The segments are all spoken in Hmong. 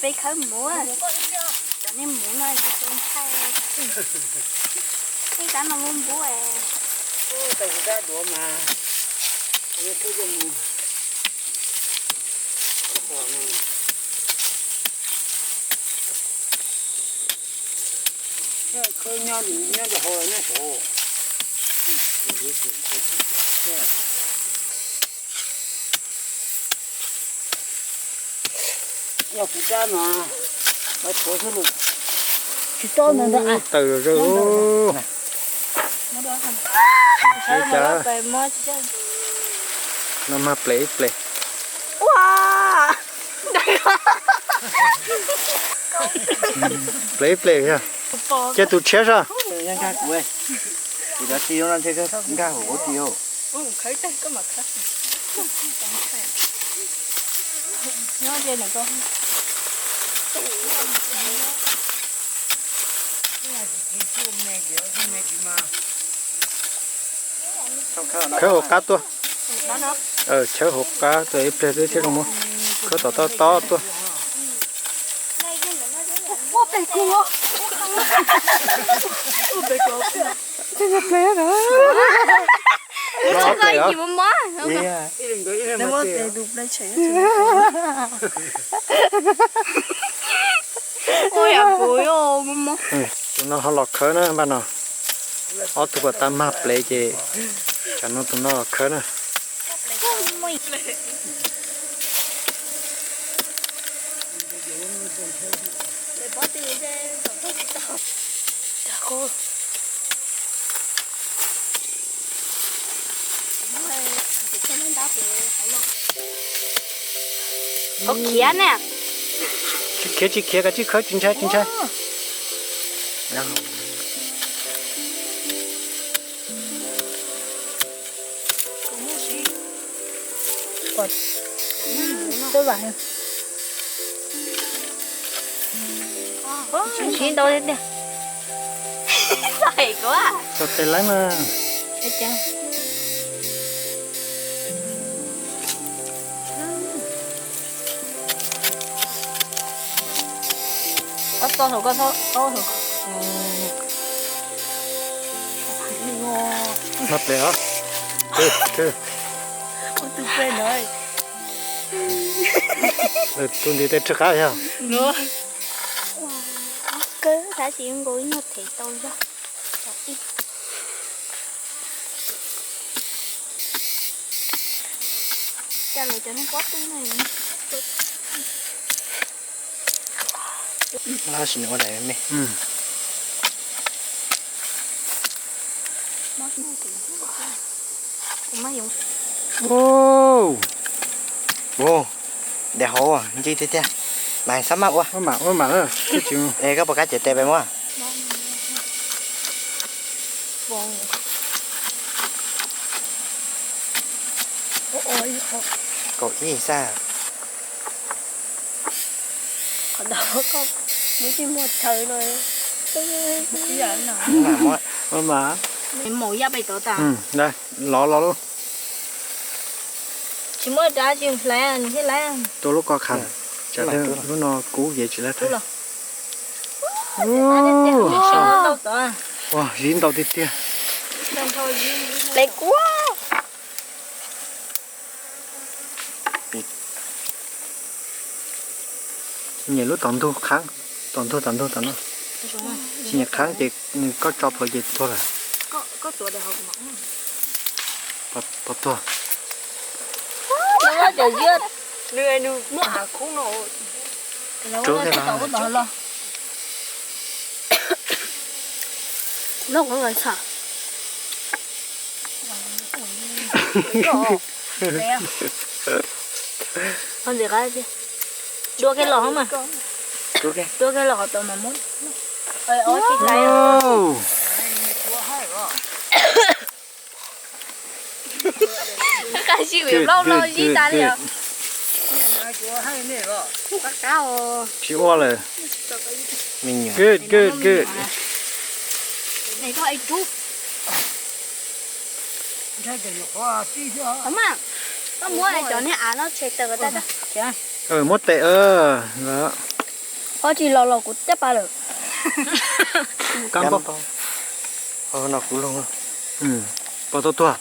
Peb khawb muv, cov niag muv no tsis tau ntshai. Peb kab no muaj npub es. Tau kuv kab duav mas, kuv khawb coj mus. Khawb nyob, nyob rau hauv los nyob saud. Yog kuv tsab no, lawv tshuav xwb los tsis tob ntawd ntag. Tawm zawg. No mag plev ib plev. Plev ib plev yog. Cia tus tshiab soj. Nkag kuv, kuv cov tsis zoo no ntshe nkag hauv kuv tsis yog. Khawb hauv qab tuaj. Khawb hauv qab tuaj ib pliag twb thiab zoo muab khawb tom toj tob tuaj. Tus no ho los khawb na npaj no. Ob tug pas tas mag plev ces tsam no tus no los khawb na. Koj khiav na. Tsis khiav, tsis khiav, kav tsij khawb, tsis ntshai, tsis ntshai. Siv ntau tiag tiag. Txog tes lawm mas. Koj txo saum koj txhob. Mag plev os. Tus ntiv tes rhwv qab yog. Kawg tab sis nkaus ib nyuag thev tau zog. Cas lawv cov neeg pob tw no. Lab sim ua daim me. Daim hauv ncig tiag tiag. Mas xab maj ua. Es koj puas kab cev tes pes muab. Kaum ib xab. Qhov ntawd koj muab tsis muag chaw no. Mas, los los lub. Tsis muaj dab tsis hlais, nws thiaj lais. Tua lub ko khas, tsam lub no kub ces tsis lais. Ua, ziv ntau tiag tiag. Lais kub. Nyem lub tom ntug qhaab, tom ntug tom ntug tom no. Tsis nyem qhaab ces nws koj tso plhuav ces tuag lawm. Pov tuag. Rub thiab los. Dua kiag los mas. Dua kiag los qhov tau mas muab. Qab zib vim plaub no zib tas li os. Tsis ua lawm. Good, good, good. Koj muab cov niag av no tshem tawm. Muab tes, los. Qhov tsis los los kuv cab pas lawm. Kab npauj. No kuv lug. Pom tau tuag.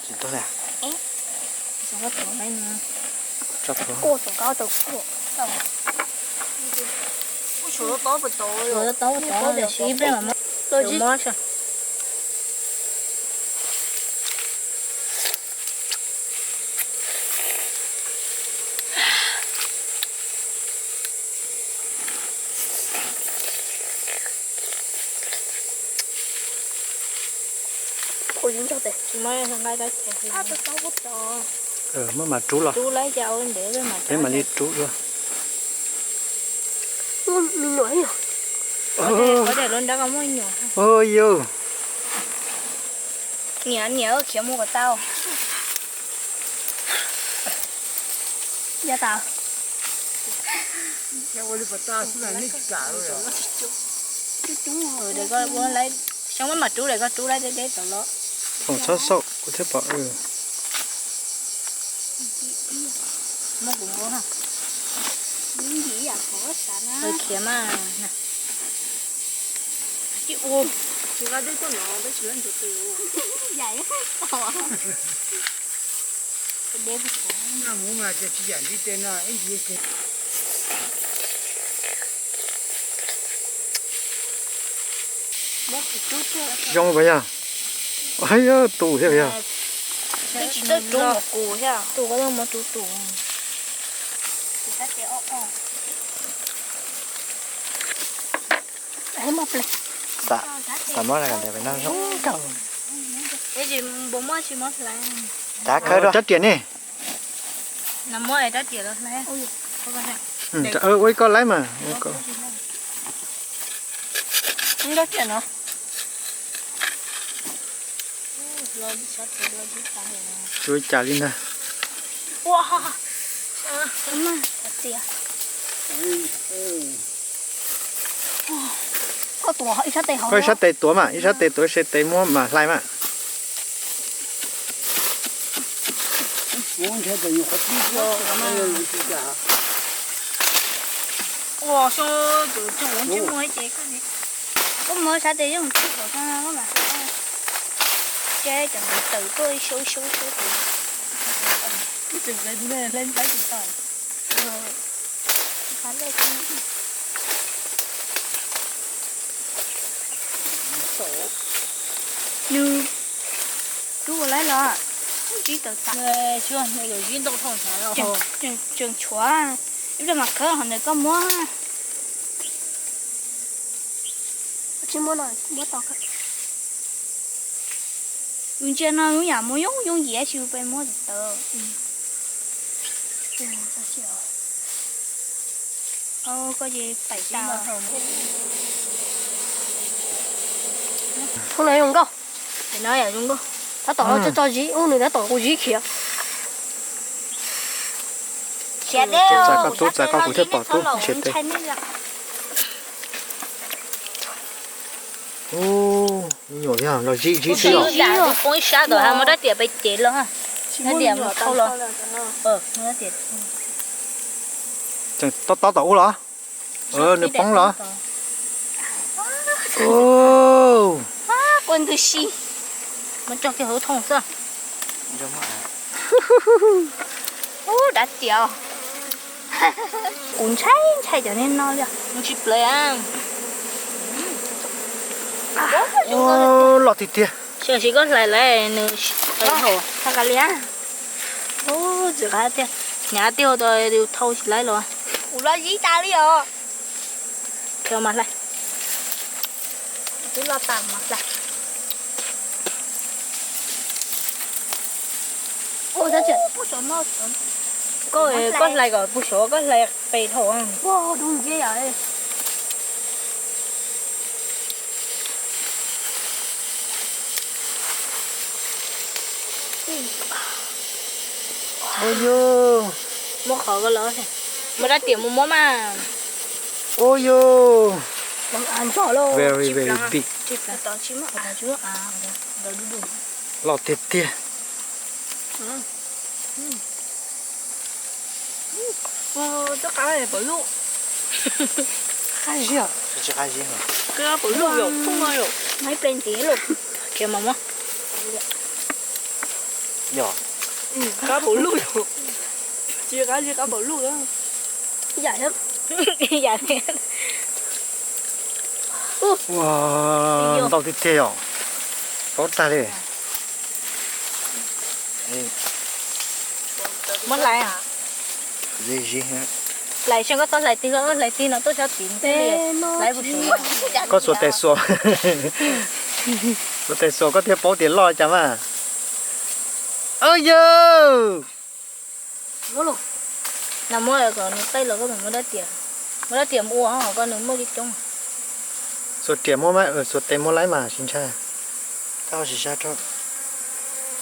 Muab mas rub los, peb mam li rub dua. Yog, niam, niam khiav mus kom tau. Ya tas. Xyov muab mas rub lawm, koj rub lawm deb deb tau los. Txhob xauj kuv thiaj pom. Muab kuv nkaus ha. Khiav mas. Zoo pas yog? Yog tus thiab pas yog? Tus koj muab rub tus. Xav, xav muab no zoo nkauj. Rab riam ne. Ua ib koj laib mas. Tsuav cas li ntag. Koj ib sab tes tuav mas, ib sab tes tuav se tes muab mas hlais mas. Koj muab sab tes yooj tib kaum tso no koj mam hlais. Ces cov ntawd tawm tuaj ib saub ib saub ib saub. Nws rub ua laib los, ntsib tawm tas. Tseem tshuav, ib pliag mas khawb hov ntawd koj muab. Tsis muab no, muab tau. Yus ntsia no yus yam muab yooj yooj yim tsis peb muab tawm. Koj ces pais tas. Thoob no zoo nkauj. Tab tom tso zib ub, nws tab tom kuv zib khiav. Tub txais koj, tub txais koj, kuv thiaj pom tub ntshe teb. Ub, me nyuam yog los zib zib xwb os. Poob ib sab ntawd ha, muab rab riam pes ces los ha. Rab riam mus thauj los. Tseem tob tob tom ub los? Nws poob los? Quaj ntws si. Muab cog kiag hauv thooj xwb. Ub, rab riam. Kuv ntshai ntshai cov niag no li. Tsis plev. Loj tiag tiag. Sim koj hlais lawm nws qe hauv. Ub, txawm qab tiag. Hnyav tiag tau thauj tsis laib los. Kuv los zib tas li os. Mas hlais. Twb los tas mas hlais. Koj, koj hlais kom puag saud, koj hlais qe dhau. Ua yus. Muab qhov ko los, muab rab riam mus muab mas. Ua yus. Very, very big. Loj tiag tiag. Ua, txoj qab pom lub. Qab zib, tsis qab zib. Qab pom luj yom, phooj no yom. Maiv plees ntiv lawm. Khiav mas muab. Yog. Qab pom luj yom. Tsis qab zib, qab pom luj. Yam thiab. Ua, ntau tiag tiag yom. Paub tag li. Muab hlais. Hlais, koj txhob hlais tig, koj hlais tig no tuaj sab tid. Koj xuas tes xuas, xuas tes xuas koj thiaj paub tias loj cas mas. Yawg. Muab kom nws qej los koj mam muab dab tiam, muab dab tiam mus ua koj nws muaj coob coob. Xuas riam muab, xuas tes muab laib mas tsis ntshai.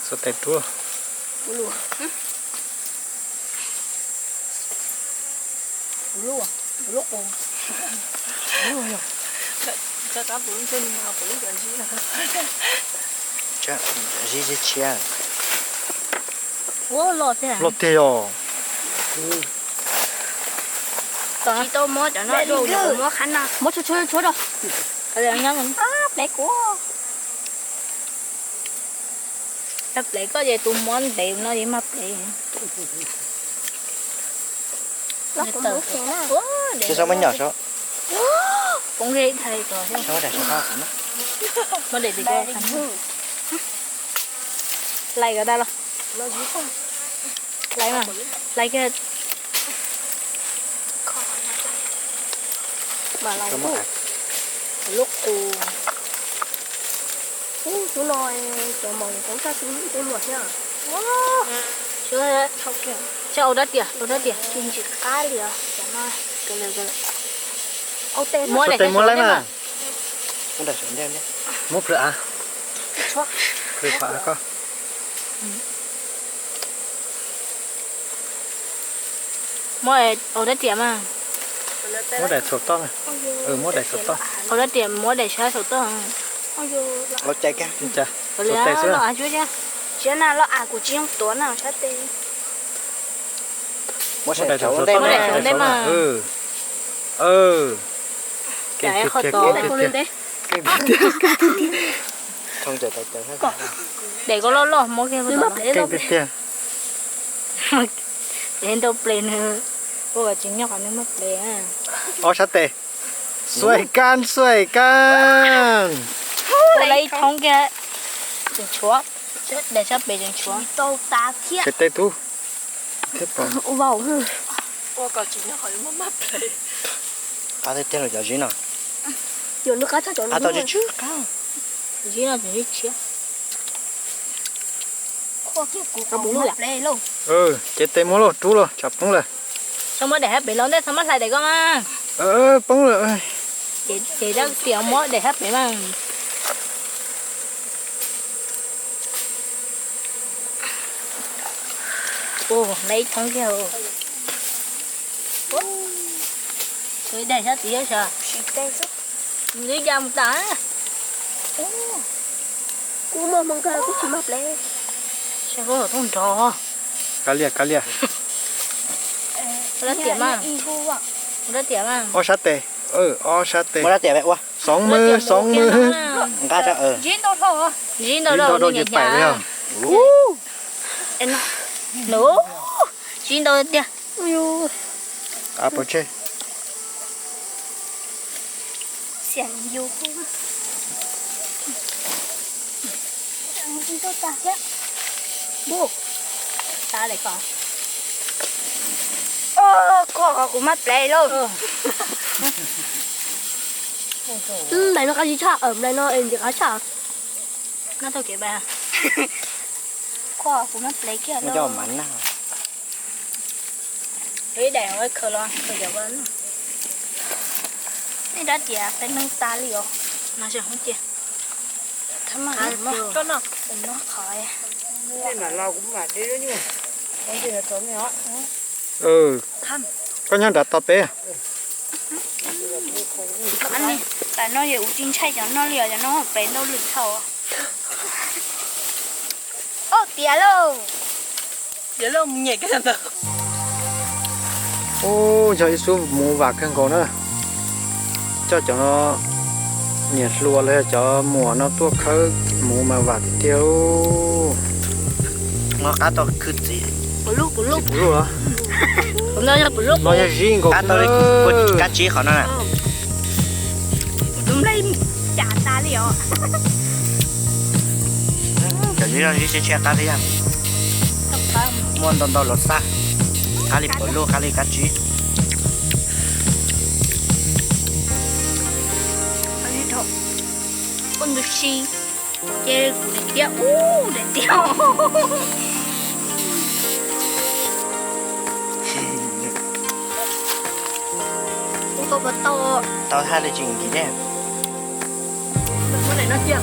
Xuas tes rub. Zib zib tshiab. Loj tiag yog. Tsis tau muab cov no, muab qhab no. Muab tshuab tshuab rau. Plev kuv. Yog plev koj ces tus muab ntev no yeej mag plev. Tsis txhob muab nyom saib. Poob li thais. Muab daim tim ko. Hlais ko tas los. Hlais mas, hlais kiag. Lub qus. Ub, hnub no cov mos koob txaj xwb, ib teb muag thiab. Saib, ua dab tiam, ua dab tiam. Tsis ntsim qab li os. Muab tes muab laib mas. Muab plhws av, plhws qhov av koj. Muab ua dab tiam mas. Muab daim saum toj, muab daim saum toj. Ua dab tiam muab daim sab saum toj. Siab na los av kuv tsis yooj tuav na sab tes. Muab daim saum ntej mas. Keej tiag tiag, keej tiag tiag. Daim ko loj loj muab kiag. Keej tiag tiag. Ces ntau ples nws ua kom tsis nyob qhov nws muaj ples. Ob sab tes. Xuaim kas, xuaim kas. Ua lawv ib thoob kiag tseem tshuav, daim sab pem tseem tshuav. Pem tej tub. Ua kom tsis nyob qhov nws muaj ples. Qab tiag tiag los cov zib no. Yuav lub qab tshaj cov qab tau tsw tsw qab. Zib no tseem zib tshiab. Cev tes muab lauj, rub lauj, tsam poob lawm. Txhob muab daim hab pem los ntej, txhob muab hlais daim ko mas. Poob lawm. Ces dab tiam muab daim hab pem mas. Ua, lawv ib thoob kiag. Ib daim sab tid thiab sas. Nws ya mus tas. Kuj muaj hmoo kawg, kuj tsis muaj plev. Saib koj thooj nrov. Kav liam, kav liam. Dab tiam mas. Dab tiam mas. Ob sab tes, ob sab tes. Muab dab tiam ua. Xoov mws, xoov mws. Nqa, zib ntau dhau, zib ntau dhau ces pais li os. Zib ntau tiag. Pov tseg. Koj qhov kuv maj plev lauj. Nplaim no qab zib tshaj, nplaim no es ntxim qab tshaj. Noj tau kev pais. Koj kuv maj plev kiag lauj. Ib daim khaws los khaws cov ko. Nej dab tias peb neeg tas li os. No se hub cia. Koj noj, koj noj qhov. Koj nyob nram toj teb. Tam no yog kuv tsis ntshai cov no li os, cov no plev ntau lwm dhau. Au, tiav lauj. Ub, yog ib xub mus vam kawg nkaus na. Coj cov niam hluas los yog cov muam no tuaj khawb mus mas vam tiag tiag. Muab qab tau khwv txiv. Puv luj los? No yog zib nkaus. Qab tau li kab tsib qhov no na. Cov zib no zib tshiab tshiab qab thiab yog. Muaj ntau ntau los xaj. Qab li puv luj qab li kab tsib. Ua ntu si, ces kuv daim tiab, ub, daim tiab. Ua koj puas tau? Tau thaj li tsis nkim ne. Muab daim no cia.